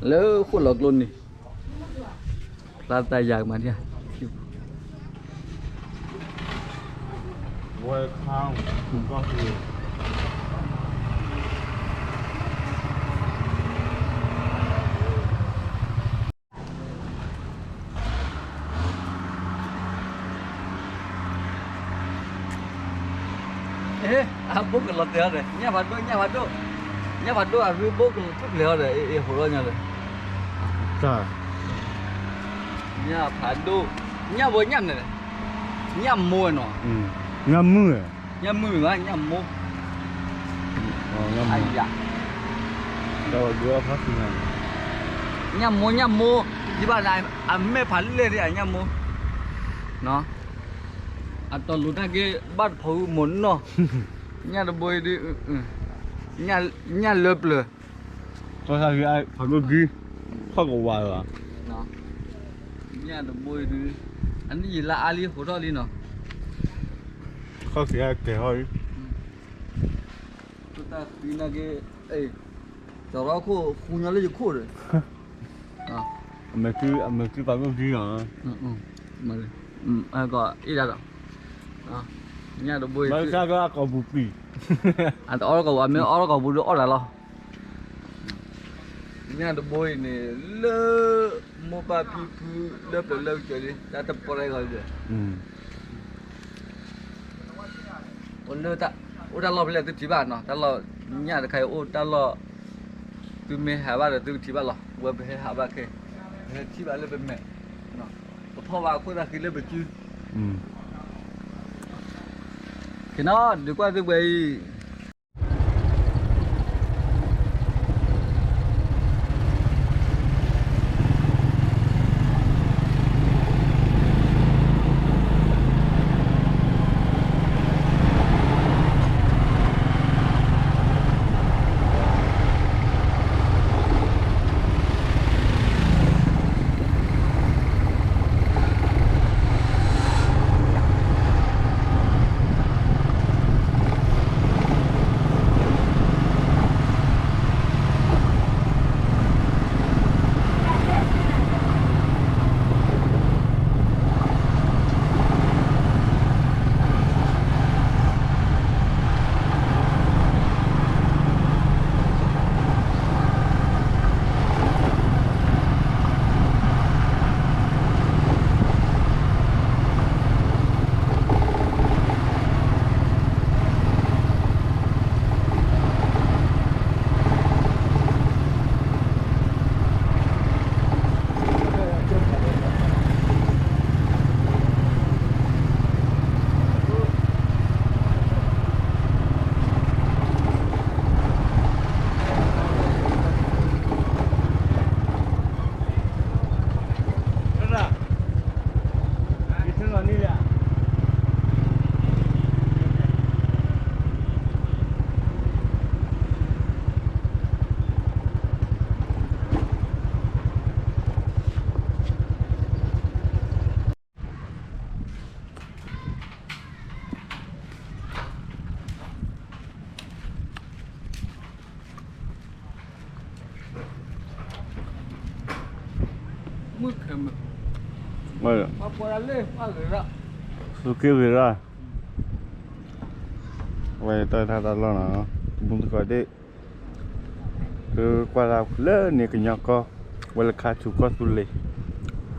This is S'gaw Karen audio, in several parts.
လၢဃိၣ်လီၤကျိန့ၣ် ဖျါသးယၤကမၤဒံး အဘိကလီၤတဲာ်အီၤဒီး ညၣ်ဖးဒိၣ် ညၣ်ဖးဒိၣ် ညၣ်ဖးဒိၣ် အရ့ဘိကလီၤထူၣ်ဖျဲးအီၤဒီး အဟိးထီၣ်ညါဒီး ညၣ်ဖးဒိၣ် ညၣ်ဘိညၣ်မနုၤလဲၣ် ညၣ်မိၢ်နီၤ ညၣ်မုၢ် ညၣ်မုၢ်ဘၣ် ညၣ်မိၢ် အယၤ ညၣ်မိၢ် ညၣ်မိၢ် ယဘၣ် အမဲာ်ဖးလဲၢ်ဒံး အညၣ်မိၢ် အတီၤလိၤတၢ်က့ ဘၣ်တဖီဝံၤမိၢ်နီၢ် ညၣ်တဘိအံၤဒုး ညၣ်လၢပျၢၤ ဖးဒိၣ်ဒု ခီၣ်ကဝါလီၤ ညၣ်တဘိအံၤဒု အနံၣ်ယံာ်လါအါလံ ဟိးထီၣ်လံနီၤ ခီၣ်က့ၤကဲၤဟီၣ်လံ တၢ်ဃံနာ်က့ ကၠီၤရီခိၣ်ဃူညီလၢယခိၣ်ဒီး အမဲာ်ကု အမဲာ်ကုပာ်မ့ၢ်ဂံၤနီၤ ကီးအ့ၣ်ဒၣ်ဒီး ညၣ်တဘိအံၤ ဘၣ်ဆၣ်ကအကိာ်ပူၤပံၤ အတအီၣ်တကိာ်ပူၤ အမ့ၢ်အီၣ်တကိာ်ပူၤဒီးအီၣ်တၢ်လီၤ ညၣ်တဘိအံၤန့ၣ် လၢမိၢ်ပၢ်ဖံဖု လၢပျၢၤလၢကစၢၤလံ တၢ်တပှဲၤဂီၤဒီး အိၣ်လၢတၢ် အိၣ်တၢ်လီၢ်ဖဲလဲၣ်သုထံၣ်ဘၣ်နီၤ တၢ်လီၢ်ညၣ်တခါအံၤအိၣ်တၢ်လီၢ် သုမ့ၢ်ဟးဘၣ်ဒီးသုကထံၣ်ဘၣ်လီၤ ဝဲပဟဲဟးဘၣ်ခဲ ပဟဲထံၣ်ဘၣ်လၢပမဲာ် ပဖီၣ်ဘၣ်အခိၣ်သၣ်ဃံလၢပစု က့ၤနီၤ ဒုးကွၢ်သုပှဲၤအံၤ မုၢ်ခဲမုၢ် ပှၤလၢပှၤဂ့ၤရၣ် သူၣ်က့ဂ့ၤရၣ် ဝဲတၢ်ထါတၢ်လီၢ်နီၤ မုၢ်တကီၢ်ဒ့ၣ် သုကွၢ်လၢန့ၣ်ကညီကီၢ် ဝဲလၢခါဆူကီၢ်သူလ့ၤ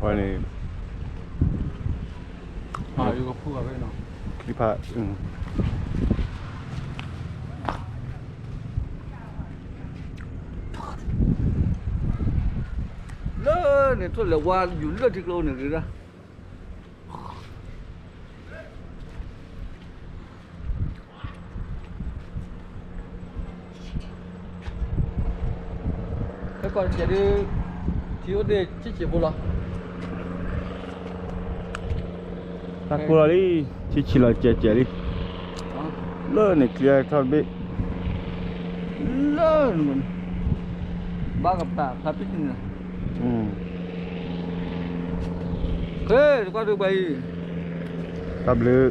ဝဲန့ၣ် ဖံဖး လၢန့ၣ်ထိၣ်လဲၤဝါယူၤလၢထံကျိန့ၣ်ဂ့ၤဒၣ် ဖဲကီၢ်တကဲးဒုး ထံအိၣ်ဒ့ၣ်ဆံးဆံးဖိလီၤ တၢ်ကိၢ်လီၤလံ ဆံးဆံးလီၤကဲးကဲးလံ လၢန့ၣ်ကျဲထီၣ်တဘ့ၣ် လၢန့ၣ် ဘၣ်ကပၤဖျါပ့ၢ်န့ၣ် ဃ့တကွၢ်ဒုးပှၤအံၤ တၢ်ဘျုး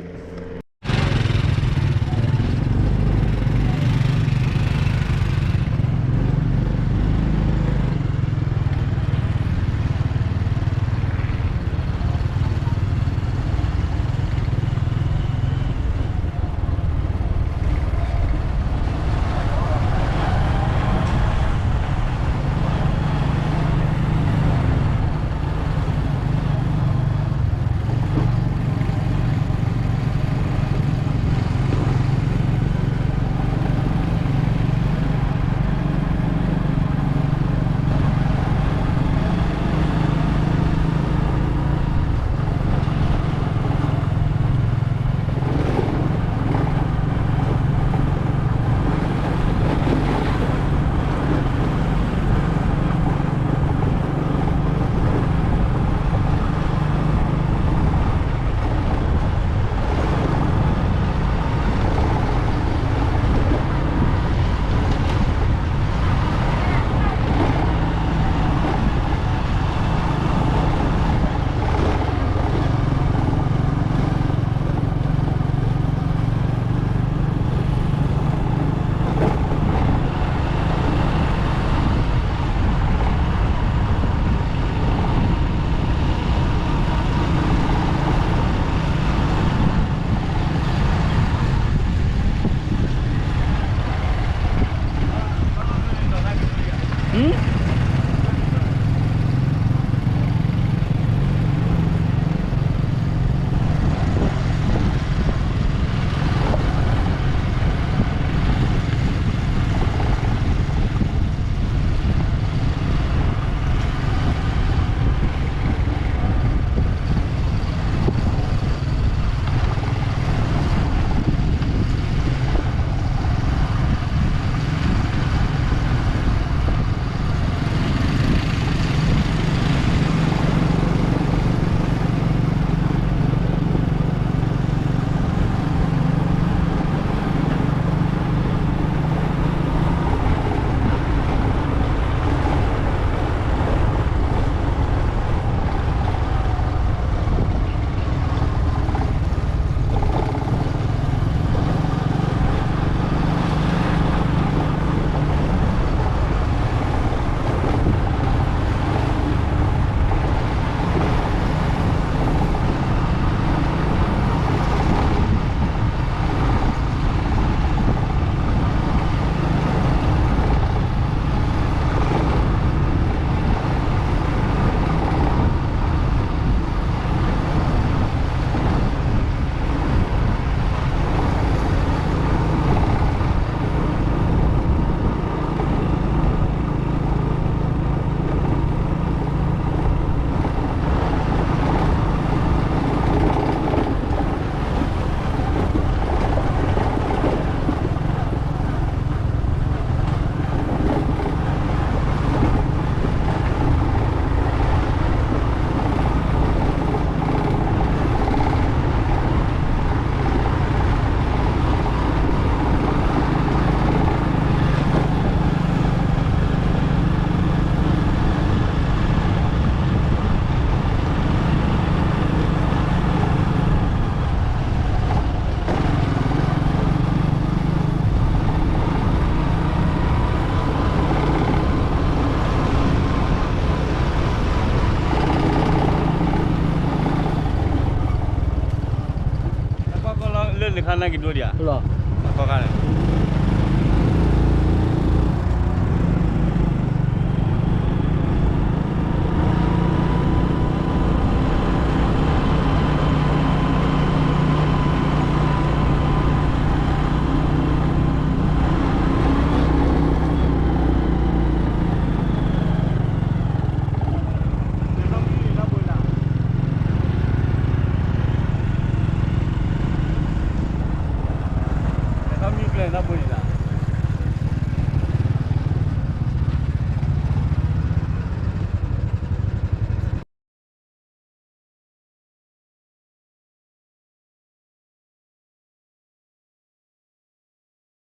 လၢနခါနက့ၤဒိဒံးဧါ, ခီခါန့ၣ်